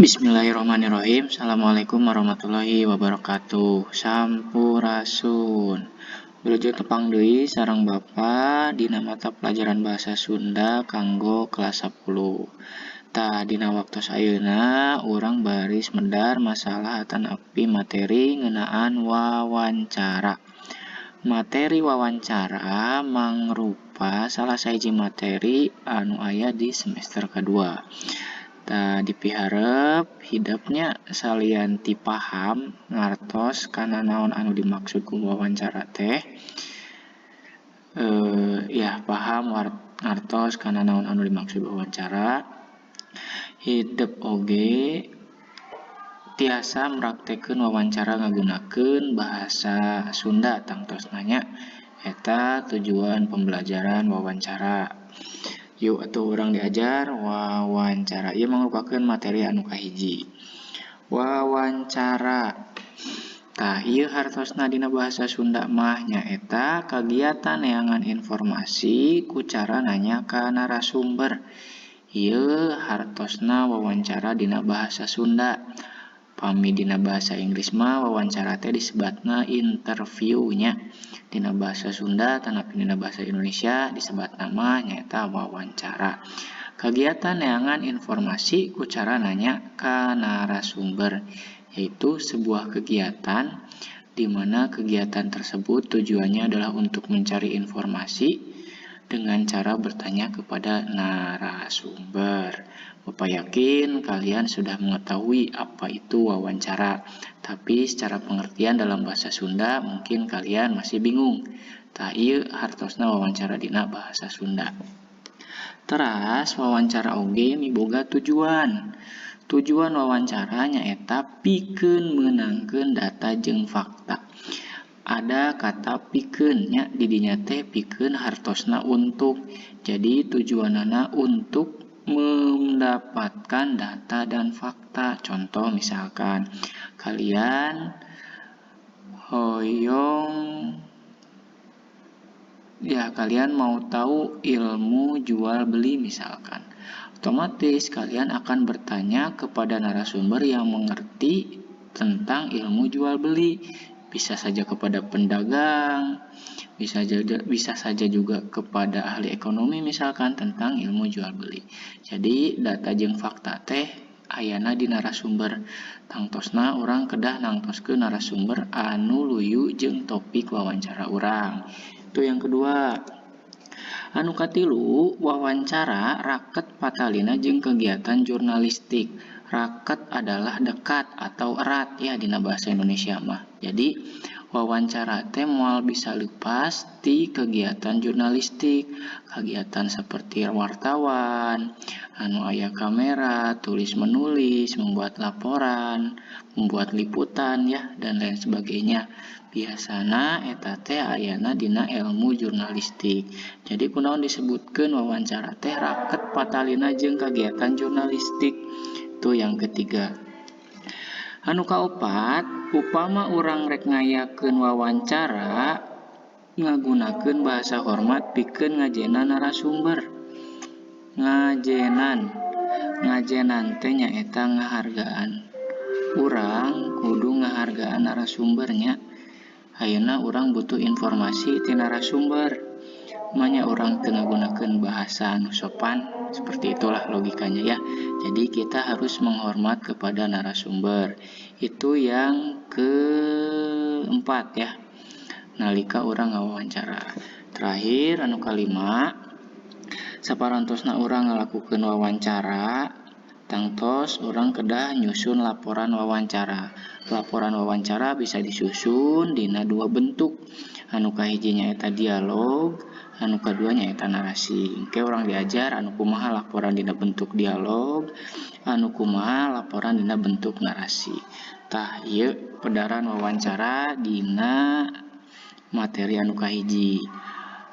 Bismillahirrahmanirrahim. Assalamualaikum warahmatullahi wabarakatuh. Sampurasun. Wilujeng tepang deui sareng Bapa dina mata pelajaran Bahasa Sunda kanggo kelas 10. Tah, dina waktos ayeuna urang baris medar masalah atanapi materi ngeunaan wawancara. Materi wawancara mangrupa salah sahiji materi anu aya di semester kadua. Tah, dipiharep hidep nya, salian ti paham ngartos kana naon anu dimaksud ku wawancara teh, ya paham ngartos kana naon anu dimaksud wawancara, hidep oge tiasa meraktekeun wawancara ngagunakeun bahasa Sunda tangtosna nya. Eta tujuan pembelajaran wawancara. Yuk atuh, urang diajar wawancara. Ieu mangrupakeun materi anu kahiji. Wawancara. Tah, ieu hartosna dina bahasa Sunda mah nyaeta kagiatan neangan informasi ku cara nanya ka narasumber. Ieu hartosna wawancara dina bahasa Sunda. Pami dina bahasa Inggris mah wawancara teh disebatna interview nya. Dina bahasa Sunda atanapi dina bahasa Indonesia disebatna mah nyaeta wawancara. Kagiatan neangan informasi ku cara nanya ka narasumber, yaitu sebuah kegiatan di mana kegiatan tersebut tujuannya adalah untuk mencari informasi dengan cara bertanya kepada narasumber. Bapak yakin kalian sudah mengetahui apa itu wawancara, tapi secara pengertian dalam bahasa Sunda mungkin kalian masih bingung. Tah, ieu hartosna wawancara dina bahasa Sunda. Teras, wawancara oge miboga tujuan. Tujuan wawancara nyaeta pikeun meunangkeun data jeung fakta. Ada kata pikeun nya di dinya teh, pikeun hartosna untuk. Jadi tujuanana untuk mendapatkan data dan fakta. Contoh, misalkan kalian hoyong ya, kalian mau tahu ilmu jual beli misalkan. Otomatis kalian akan bertanya kepada narasumber yang mengerti tentang ilmu jual beli. Bisa saja kepada pedagang, bisa saja juga kepada ahli ekonomi misalkan tentang ilmu jual beli. Jadi data jeung fakta teh ayana di narasumber. Tangtosna urang kedah nangtoskeun narasumber anu luyu jeung topik wawancara urang. Itu yang kedua. Anu katilu, wawancara raket patalina jeung kegiatan jurnalistik. Raket adalah dekat atau erat ya dina bahasa Indonesia mah. Jadi wawancara teh moal bisa lepas ti kegiatan jurnalistik, kegiatan seperti wartawan, anu aya kamera, tulis menulis, membuat laporan, membuat liputan ya, dan lain sebagainya. Biasana eta teh ayana dina ilmu jurnalistik. Jadi kunaon disebutkeun wawancara teh raket patalina jeung kegiatan jurnalistik. Itu yang ketiga. Anu kaopat, upama urang rek ngayakeun wawancara, ngagunakeun bahasa hormat pikeun ngajenan narasumber. Ngajenan. Ngajenan teh nyaeta ngahargaan. Urang kudu ngahargaan narasumbernya. Ayeuna urang butuh informasi ti narasumber. Maenya urang teu ngagunakeun bahasa anu sopan? Seperti itulah logikanya ya. Jadi kita harus menghormat kepada narasumber. Itu yang keempat ya, nalika urang ngawawancara. Terakhir, anu kalima, saparantosna urang ngalakukeun wawancara, tangtos urang kedah nyusun laporan wawancara. Laporan wawancara bisa disusun dina dua bentuk. Anu kahiji nyaeta dialog, anu kadua nyaeta narasi. Engke urang diajar anu kumaha laporan dina bentuk dialog, anu kumaha laporan dina bentuk narasi. Tah, ieu pedaran wawancara dina materi anu kahiji.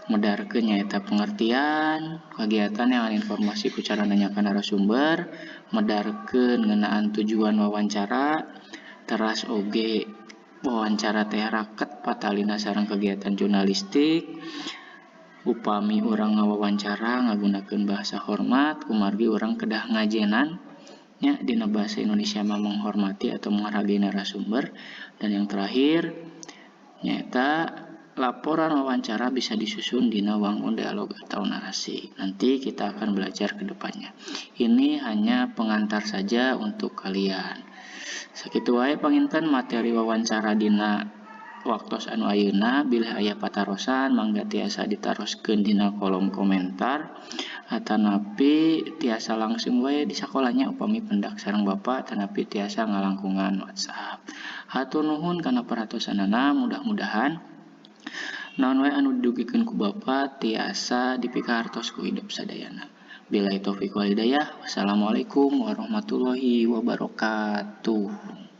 Medarkeun nyaeta pengertian, kegiatan neangan informasi ku cara nanya ka narasumber, medarkeun ngeunaan tujuan wawancara, teras oge wawancara teh raket patalina sareng kegiatan jurnalistik. Upami urang ngawawancara ngagunakeun bahasa hormat kumargi urang kedah ngajenan Nya, dina bahasa Indonesia mah menghormati atau menghargai narasumber. Dan yang terakhir nyaeta laporan wawancara bisa disusun dina wangun dialog atau narasi. Nanti kita akan belajar ke depannya. Ini hanya pengantar saja untuk kalian. Sakitu wae panginten materi wawancara dina waktos anu ayeuna. Bilih aya patarosan, mangga tiasa ditaroskeun dina kolom komentar atanapi tiasa langsung wae di sakolanya upami pendak sareng Bapak, atanapi tiasa ngalangkungan WhatsApp. Hatur nuhun kana perhatosanana. Mudah-mudahan naon wae anu didugikeun ku Bapak tiasa dipikahartos ku hidep sadayana. Billahi taufik wal hidayah. Wassalamualaikum warahmatullahi wabarakatuh.